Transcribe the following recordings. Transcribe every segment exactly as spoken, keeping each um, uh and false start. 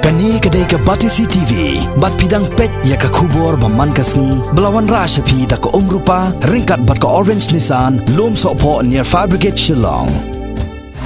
Kane ka dei ka Batesi T V, bad phi dang peit ïa ka khubor ba man ka sngi, ba la wanrah sha phi da ka Umrupa, ryngkat bad ka Orange Nissan, Lum Sohphoh near Fire Brigade Shillong.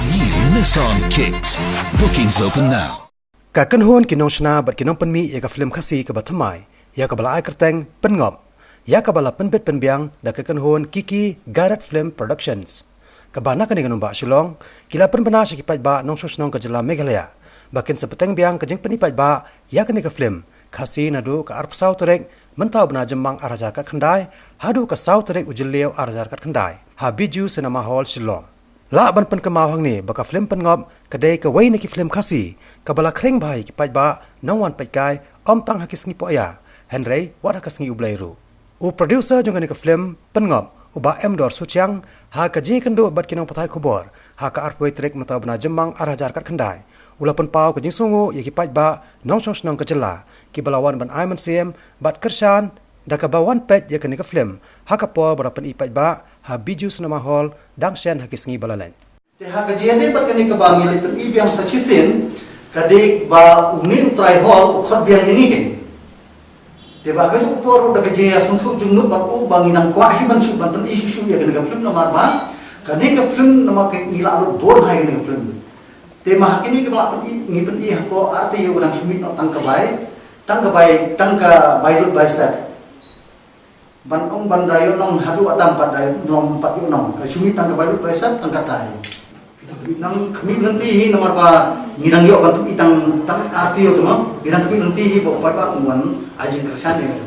New Nissan Kicks. Bookings open now. Ka kynhun ki nongshna bad ki nongpynmih ïa ka film Khasi kaba thymmai, ïa kaba la ai kyrteng Pynngop, ïa kaba la pynbit pynbiang da ka kynhun Kiki Gairat Film Productions, kaba na kane ka nongbah Shillong, ki la pynbna sha ki paidbah nongshong shnong ka jylla Meghalaya ba kin sa bteng biang ka jingpyni paidbah ïa kane ka film Khasi naduh ka arphew saw tarik mynta u bnai Jymmang ar hajar khatkhyndai haduh ka saw tarik u Jylliew ar hajar khatkhyndai ha Bijou Cinema Hall, Shillong. Lah ban pynkynmaw hangne ba ka film Pynngop ka dei kawei na ki film Khasi kaba la khring bha ïa ki paidbah nongwan peitkai, ym tang ha ki sngi pohïa, hynrei wat ha ka sngi U Blei ruh. U producer jong kane ka film Pynngop, u Bah Emdor Suchiang, ha ka jingïakynduh bad ki nongpathai khubor ha ka arphew wei tarik mynta u bnai Jymmang ar hajar khatkhyndai, u la pynpaw ka jingsngewnguh ïa ki paidbah nongshong shnong ka jylla kiba la wan ban ai mynsiem bad kyrshan da kaba wan peit ïa kane ka film ha ka por ba la pyni paidbah ha Bijou Cinema Hall dang shen ha ki sngi ba la leit. Te ha ka jingïadei bad kane kaba ngi leit pyni biang sa shisien, ka dei ba une u trai hall u khot biang ïa ngi kein. Te ba ha kajuh ka por da ka jingïasngewthuh jingmut bad u ba ngi nang kwah hi ban shu ban pyni shuh shuh ïa kane ka film namar ba kane ka film namar ka ngi la lut bun ha ïa kane ka film. Te ma ha kine kiba la pyni ngi pyni hapoh ar taïew ba dang shu mih noh tang ka bai, tang ka bai, tang ka bai lut bai sep. Ban ong ban da ïoh nong haduh adam pat da ïoh nong pat ïoh nong. Ka shu mih tang ka bai lut bai sep tang katai. Nang khmih lynti hi namar ba ngi dang ïoh ban pyni tang tang ar taïew tu mo. Ngi dang khmih lynti hi ba u paidbah un wan ai jingkyrshan ïa ngi.